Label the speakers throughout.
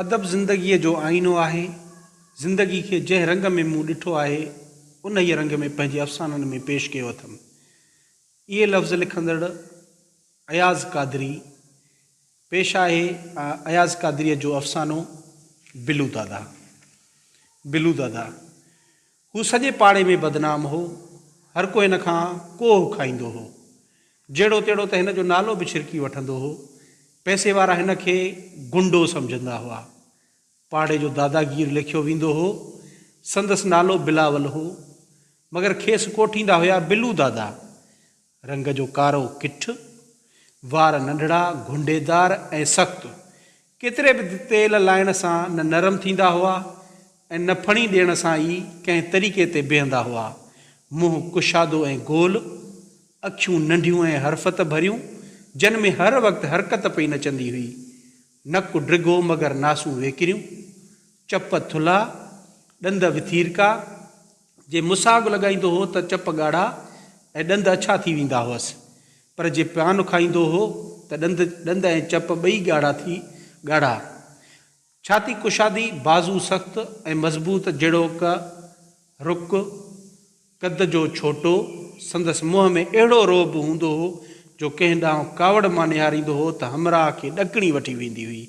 Speaker 1: ادب زندگيء جو آئينو آهي. زندگي کي جنهن رنگ ۾ مون ڏٺو آهي، انهيء رنگ ۾ پنهنجي افسانن ۾ پيش ڪيو اٿم. اهي لفظ لکندڙ اياز قادري. پيش آهي اياز قادريء جو افسانو بلو دادا. بلو دادا. هو سڄي پاڙي ۾ بدنام هو. هر ڪو هن کان ڪوهه کائيندو هو. جهڙو تهڙو ته هن جو نالو به ڇرڪي وٺندو هو. پئسي وارا هن کي گنڊو سمجهندا هئا. پاڙي جو داداگير ليکيو ويندو هو. سندس نالو بلاول هو. مگر کيس ڪوٺيندا هيا بلو دادا. رنگ جو ڪارو ڪٺ، وار ننڍڙا، گهنڊيدار ۽ سخت. ڪيتري به تيل لائڻ سان نه نرم ٿيندا هئا ۽ نه ڦڻي ڏيڻ سان ئي ڪنهن طريقي تي بيهندا هئا. منهن ڪشادو ۽ گول، اکيون ننڍيون ۽ حرفت ڀريون، جن ۾ هر وقت حرڪت پئي نچندي هئي. نڪ ڊگهو مگر ناسون ويڪريون، چپ ٿلها، ڏند وٿيرڪا، جي مساڳ لڳائيندو هو ته چپ ڳاڙها ۽ ڏند اڇا ٿي ويندا هئس، پر جي پان کائيندو هو ته ڏند ڏند ۽ چپ ٻئي ڳاڙها ٿي ڳاڙها. ڇاتي ڪشادي، بازو سخت ۽ مضبوط جهڙوڪ رڪ، قد جو ڇوٽو، سندس منهن ۾ اهڙو رعب هوندو هو جو ڪنهن ڏانهن ڪاوڙ مان نهاريندو هو ته همراهه کي ڏڪڻي وٺي ويندي هئي.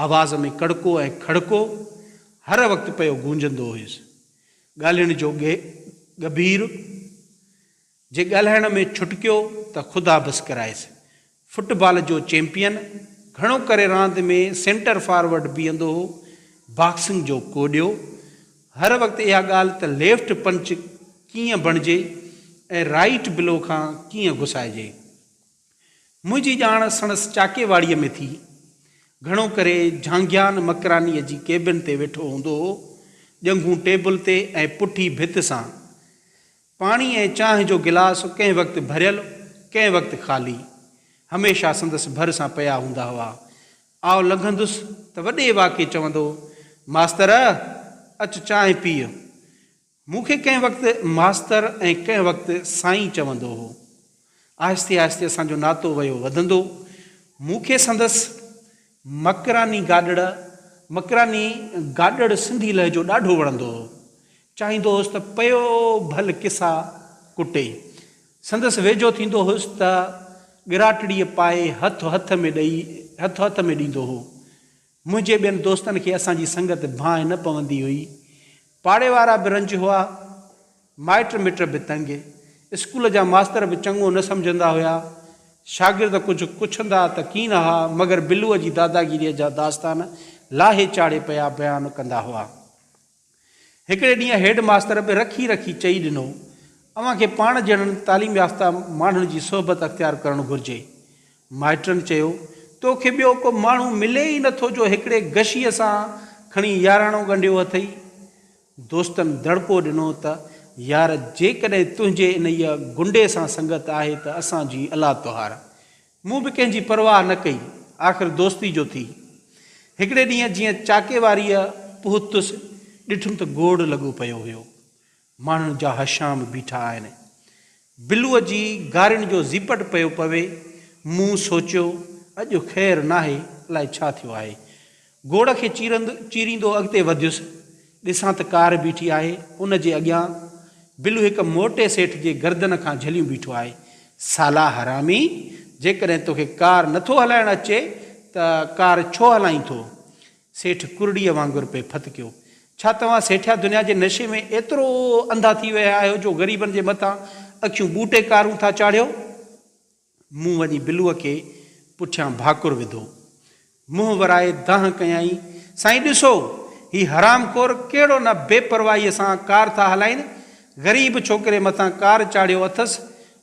Speaker 1: آواز ۾ ڪڙڪو ۽ کڙڪو هر وقت پيو گونجندو هيس. ڳالهين جو ڳڀير، جي ڳالهائڻ ۾ ڇٽڪيو ته خدا بس ڪرائيس. فٽ بال جو چيمپيئن، گهڻو ڪري راند ۾ سينٽر فارورڊ بيهندو هو، باڪسنگ جو ڪوڏيو، هر وقت اها ڳالهه ته ليفٽ پنچ ڪيئن بڻجي ۽ رائيٽ بلو کان ڪيئن گسائجي. منهنجي ڄاڻ سڻس چاڪيواڙيء ۾ ٿي. گهڻو ڪري جهانگيان مڪرانيء جي ڪيبن تي ويٺو هوندو هو، ڄنگهون ٽيبل تي ۽ پٺي ڀت سان. پاڻي ۽ چانهه جو گلاس ڪنهن وقت ڀريل، ڪنهن وقت خالي، هميشه سندس ڀر سان پيا هوندا هئا. آء لنگهندس ته وڏي واڪي چوندو، ماستر! اچ چانهه پيء. مون کي ڪنهن وقت ماستر ۽ ڪنهن وقت سائين چوندو هو. آهستي آهستي اسان جو ناتو ويو وڌندو. مون کي سندس مڪراني گاڏڙ، مڪراني گاڏڙ سنڌي لهجو ڏاڍو وڻندو هو. چاهيندو هوس ته پيو ڀل قصا ڪٽي. سندس ويجهو ٿيندو هوس ته ڳراٽڙيء پائي هٿ هٿ ۾ ڏئي هٿ هٿ ۾ ڏيندو هو. منهنجي ٻين دوستن کي اسان جي سنگت ڀانء نه پوندي هئي. پاڙي وارا به رنج هئا، مائٽ مٽ به تنگ. اسڪول جا ماستر به چڱو نه سمجهندا هيا. شاگرد ڪجهه ڪڇندا ته ڪين ها، مگر بلوء جي داداگيريء جا داستان لاهي چاڙهي پيا بيان ڪندا هئا. هڪڙي ڏينهن هيڊ ماستر به رکي رکي چئي ڏنو، اوهان کي پاڻ جهڙن تعليم يافته ماڻهن جي صحبت اختيار ڪرڻ گهرجي. مائٽن چيو، تو کي ٻيو ڪو ماڻهو ملي ئي نٿو جو هڪڙي غشيء سان کڻي ياراڻو ڳنڍيو اٿئي. دوستن دڙڪو ڏنو ته، يار جيڪڏهن تنهنجي انهيء گنڊي سان سنگت آهي ته اسان جي الله توهار. مون به ڪنهن جي پرواهه نه ڪئي، آخر دوستي جو ٿي. هڪڙي ڏينهن جيئن چاڪيواريء پهتس، ڏٺم ته گوڙ لڳو پيو هيو. ماڻهن جا هشام بيٺا آهن. بلوء جي گارين جو زيپٽ پيو پوي. مون سوچيو، اڄ خير ناهي، الائي ڇا ٿيو آهي. گوڙ کي چيريندو اڳتي وڌيس. ڏسان ته ڪار بيٺي آهي. ان جي اڳيان بلو هڪ موٽي سيٺ جي گردن کان جهليون بيٺو آهي. سالا حرامي! جيڪڏهن توکي ڪار نٿو هلائڻ اچي ته ڪار ڇو هلائين ٿو؟ سيٺ ڪرڙيء وانگر پئي ڦٿڪيو. ڇا توهان سيٺيا دنيا جي نشي ۾ ايترو انڌا ٿي ويا آهيو جو غريبن جي مٿان اکيون ٻوٽي ڪارون ٿا چاڙهيو؟ مون وڃي بلوء کي پٺيان ڀاڪر وڌو. منهن ورائي دانهن ڪيائين، سائين ڏسو، هي حرام خور ڪهڙو نه بي پرواهيء سان ڪار ٿا هلائين. غريب ڇوڪري مٿان ڪار چاڙهيو اٿس،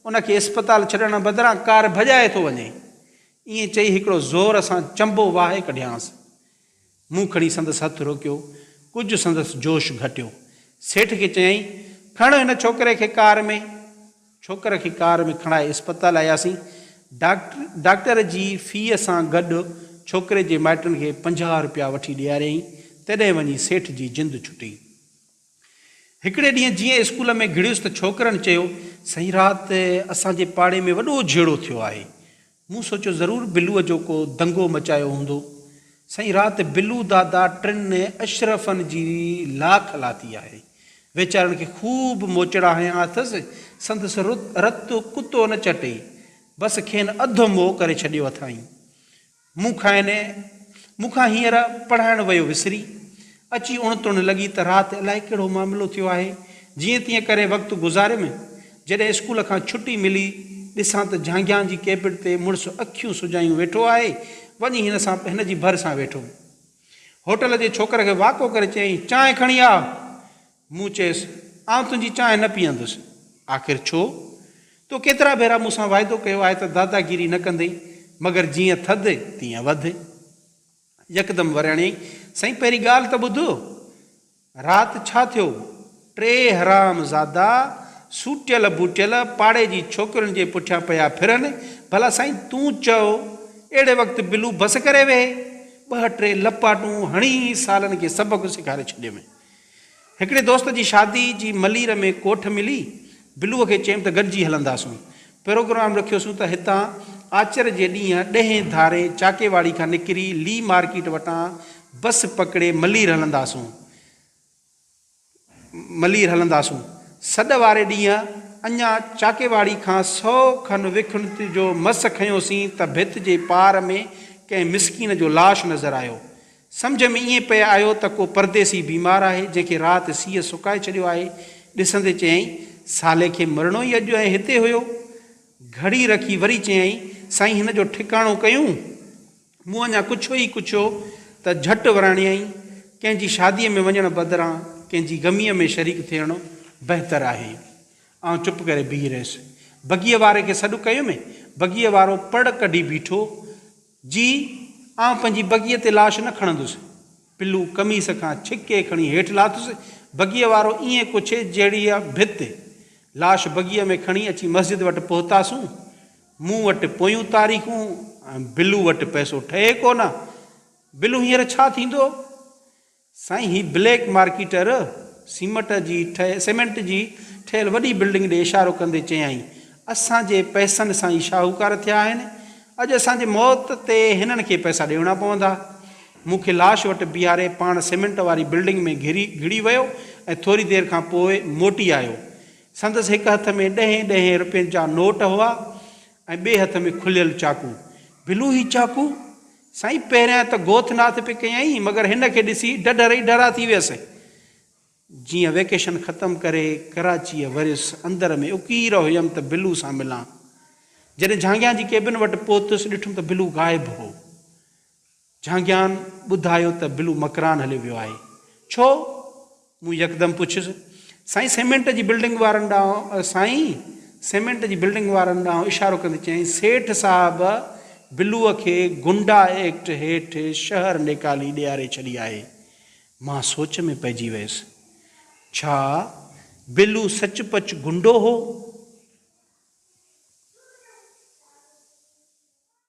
Speaker 1: ان کي اسپتال ڇڏڻ بدران ڪار ڀڄائي ٿو وڃي. ائين چئي هڪڙو زور سان چنبو واهي ڪڍيانس. مون کڻي سندس هٿ روڪيو. ڪجهه سندس جوش گهٽيو. سيٺ کي چيائين، کڻ هن ڇوڪري کي ڪار ۾. ڇوڪر کي ڪار ۾ کڻائي اسپتال آياسين. ڊاڪٽر جي فيء سان گڏ ڇوڪري جي مائٽن کي 50 رپيا وٺي ڏياريائين، تڏهن وڃي سيٺ جي جند ڇٽي. هڪڙي ڏينهن جيئن اسڪول ۾ گهڙيس ته ڇوڪرن چيو، سائين رات اسان جي پاڙي ۾ وڏو جهيڙو ٿيو آهي. مون سوچيو ضرور بلوء جو ڪو دنگو مچايو هوندو. سائين رات بلو دادا ٽن اشرفن جي لاک لاٿي آهي. ويچارن کي خوب موچڙا هنيا اٿس، سندس رت ڪتو نه چٽي. بس کين اڌ مئو ڪري ڇڏيو اٿائين. مون کانئن مون کان هينئر پڙهائڻ ويو وسري. اچي اڻ تڻ لڳي ته رات الائي ڪهڙو معاملو ٿيو آهي. جيئن تيئن ڪري وقت گذاريم. جڏهن اسڪول کان ڇٽي ملي، ڏسان ته جهانگيان جي ڪيبن تي مڙس اکيون سجايون ويٺو آهي. وڃي هن سان هن جي ڀر سان ويٺم. هوٽل جي ڇوڪر کي واڪو ڪري چيائين، چانهه کڻي آ. مون چيس، آئون تنهنجي چانهه نه پيئندس. آخر ڇو؟ تو ڪيترا ڀيرا مون سان واعدو ڪيو آهي ته داداگيري نه ڪندين، مگر جيئن ٿڌ، تيئن وڌ. يڪدم وراڻيائين، سائين پهرين ڳالهه ته ٻڌ، رات ڇا ٿيو؟ ٽي حرام زادا، سوٽيل بوٽيل، پاڙي جي ڇوڪرين جي پٺيان پيا ڦرن، ڀلا سائين تون چئو، اهڙي وقت بلو بس ڪري ويهي؟ ٻه ٽي لپاٽون هڻي سالن کي سبق سيکاري ڇڏيم. هڪڙي دوست جي شادي جي ملير ۾ ڪوٺ ملي، بلوء کي چيم ته گڏجي هلنداسون. پروگرام رکيوسون ته هتان آچر جي ڏينهن ڏهين ڌاري چاڪيواڙي کان نڪري لي مارڪيٽ وٽان بس پڪڙي ملير هلنداسون. ملير هلنداسون. سڏ واري ڏينهن اڃا چاڪيواڙي کان سئو کن وکن جو مس کنيوسين ته ڀت جي پار ۾ ڪنهن مسڪين جو لاش نظر آيو. سمجهه ۾ ائين پئي آيو ته ڪو پرديسي بيمار آهي، جنهن کي رات سيء سڪائي ڇڏيو آهي. ڏسندي چيائين، سالي کي مرڻو ئي اڄ ۽ هتي هيو. گهڙي رکي وري چيائين، سائين هن جو ٺڪاڻو ڪيون؟ مون اڃا ڪڇيو ئي ڪڇيو ته جهٽ وراڻيائين، ڪنهن جي شاديء ۾ وڃڻ بدران ڪنهن جي غميء ۾ شريڪ ٿيڻ بهتر آهي. آئون چپ ڪري بيهي رهيس. بگيء واري کي سڏ ڪيم. بگيء وارو پڙ ڪڍي بيٺو. جي، آئون پنهنجي بگيء تي لاش نه کڻندس. پلو قميص کان ڇڪي کڻي هيٺ لاٿس. بگيء وارو ائين ڪڇي جهڙيء ڀت. لاش بگيء ۾ کڻي اچي مسجد وٽ پهتاسون. مون وٽ پويون تاريخون ۽ بلو وٽ پئسو ٺهي ڪو نه. بلو هينئر ڇا ٿيندو؟ سائين هي بليڪ مارڪيٽر سيمٽ جي سيمينٽ جي ٺهيل وڏي بلڊنگ ڏي اشارو ڪندي چيائين، اسان جي پئسن سان ئي شاهوڪار ٿيا آهن، اڄ اسان جي موت تي هنن کي پئسا ڏيڻا پوندا. مون کي لاش وٽ بيهاري پاڻ سيمينٽ واري بلڊنگ ۾ گهري گهڙي ويو ۽ ٿوري دير کان پوء موٽي آيو. سندس هڪ هٿ ۾ ڏهين ڏهين رپين جا نوٽ هئا ۽ ٻئي هٿ ۾ کليل چاقو. بلو هي چاقو؟ سائين پهريان ته گوٿ ناٿ پئي ڪيائين مگر هن کي ڏسي ڍڍر ئي ڍرا ٿي ويس. جيئن ويڪيشن ختم ڪري ڪراچيء وريس اندر ۾ اڪير هيم ته بلو سان ملان. جڏهن جھانگيان جي ڪيبن وٽ پهتس ڏٺم ته بلو غائب هو. جھانگيان ٻڌايو ته بلو مڪران هليو ويو آهي. ڇو؟ مون يڪدم پڇيس. سائين سيمينٽ جي بلڊنگ وارن ڏانهن سائين سيمينٽ جي بلڊنگ وارن ڏانهن اشارو ڪندي چيائين، سيٺ صاحب بلوء کي گنڊا ايڪٽ هيٺ شهر نيڪالي ڏياري ڇڏي آهي. مان سوچ ۾ پئجي ويس. ڇا بلو سچ پچ گنڊو هو؟